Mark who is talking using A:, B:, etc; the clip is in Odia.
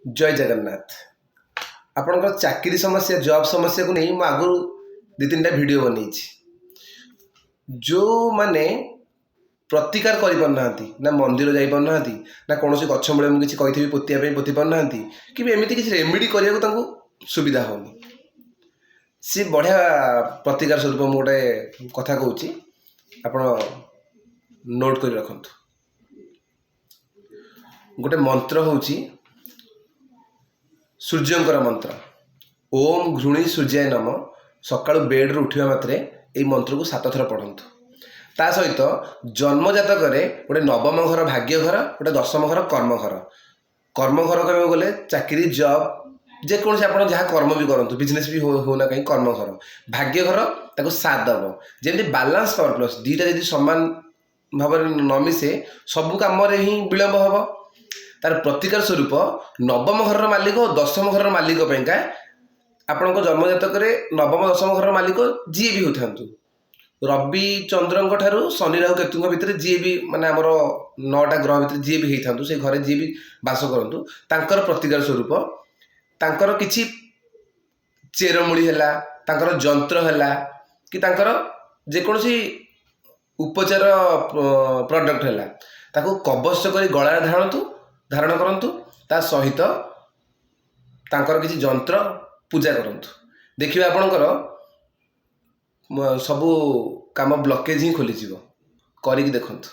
A: ଜୟ ଜଗନ୍ନାଥ। ଆପଣଙ୍କର ଚାକିରି ସମସ୍ୟା, ଜବ୍ ସମସ୍ୟାକୁ ନେଇ ମୁଁ ଆଗରୁ ଦୁଇ ତିନିଟା ଭିଡ଼ିଓ ବନେଇଛି। ଯେଉଁମାନେ ପ୍ରତିକାର କରିପାରୁନାହାନ୍ତି ନା, ମନ୍ଦିର ଯାଇପାରୁନାହାନ୍ତି ନା, କୌଣସି ଗଛ ମୂଳେ ମୁଁ କିଛି କହିଥିବି ପୋତିବା ପାଇଁ ପୋତି ପାରୁନାହାନ୍ତି କି ଏମିତି କିଛି ରେମିଡ଼ି କରିବାକୁ ତାଙ୍କୁ ସୁବିଧା ହେଉନି, ସିଏ ବଢ଼ିଆ ପ୍ରତିକାର ସ୍ୱରୂପ ମୁଁ ଗୋଟେ କଥା କହୁଛି, ଆପଣ ନୋଟ୍ କରି ରଖନ୍ତୁ। ଗୋଟେ ମନ୍ତ୍ର ହେଉଛି ସୂର୍ଯ୍ୟଙ୍କର ମନ୍ତ୍ର, ଓମ୍ ଘୃଣୀ ସୂର୍ଯ୍ୟାୟ ନମ। ସକାଳୁ ବେଡ଼ରୁ ଉଠିବା ମାତ୍ରେ ଏଇ ମନ୍ତ୍ରକୁ 7 ଥର ପଢ଼ନ୍ତୁ। ତା ସହିତ ଜନ୍ମଜାତକରେ ଗୋଟେ ନବମ ଘର ଭାଗ୍ୟ ଘର, ଗୋଟେ ଦଶମ ଘର କର୍ମ ଘର। କର୍ମ ଘର କହିବାକୁ ଗଲେ ଚାକିରି, ଜବ୍, ଯେକୌଣସି ଆପଣ ଯାହା କର୍ମ ବି କରନ୍ତୁ, ବିଜନେସ୍ ବି ହଉ ନା କାହିଁ, କର୍ମ ଘର। ଭାଗ୍ୟ ଘର ତାକୁ ସାଥ ଦେବ। ଯେମିତି ବାଲାନ୍ସ ପାୱାର ପ୍ଲସ୍, ଦୁଇଟା ଯଦି ସମାନ ଭାବରେ ନ ମିଶେ, ସବୁ କାମରେ ହିଁ ବିଳମ୍ବ ହେବ। ତାର ପ୍ରତିକାର ସ୍ୱରୂପ ନବମ ଘରର ମାଲିକ ଓ ଦଶମ ଘରର ମାଲିକ ପାଇଁକା, ଆପଣଙ୍କ ଜନ୍ମଜାତକରେ ନବମ ଦଶମ ଘରର ମାଲିକ ଯିଏ ବି ହୋଇଥାନ୍ତୁ, ରବି ଚନ୍ଦ୍ରଙ୍କ ଠାରୁ ଶନି ରାହୁ କେତୁଙ୍କ ଭିତରେ ଯିଏ ବି, ମାନେ ଆମର ନଅଟା ଗ୍ରହ ଭିତରେ ଯିଏ ବି ହେଇଥାନ୍ତୁ, ସେ ଘରେ ଯିଏ ବି ବାସ କରନ୍ତୁ, ତାଙ୍କର ପ୍ରତିକାର ସ୍ୱରୂପ ତାଙ୍କର କିଛି ଚେରମୂଳି ହେଲା, ତାଙ୍କର ଯନ୍ତ୍ର ହେଲା କି ତାଙ୍କର ଯେକୌଣସି ଉପଚାର ପ୍ରଡ଼କ୍ଟ ହେଲା, ତାକୁ କବଚ କରି ଗଳାରେ ଧାରଣ କରନ୍ତୁ। ତା ସହିତ ତାଙ୍କର କିଛି ଯନ୍ତ୍ର ପୂଜା କରନ୍ତୁ। ଦେଖିବେ ଆପଣଙ୍କର ସବୁ କାମ ବ୍ଲକେଜ୍ ହିଁ ଖୋଲିଯିବ। କରିକି ଦେଖନ୍ତୁ।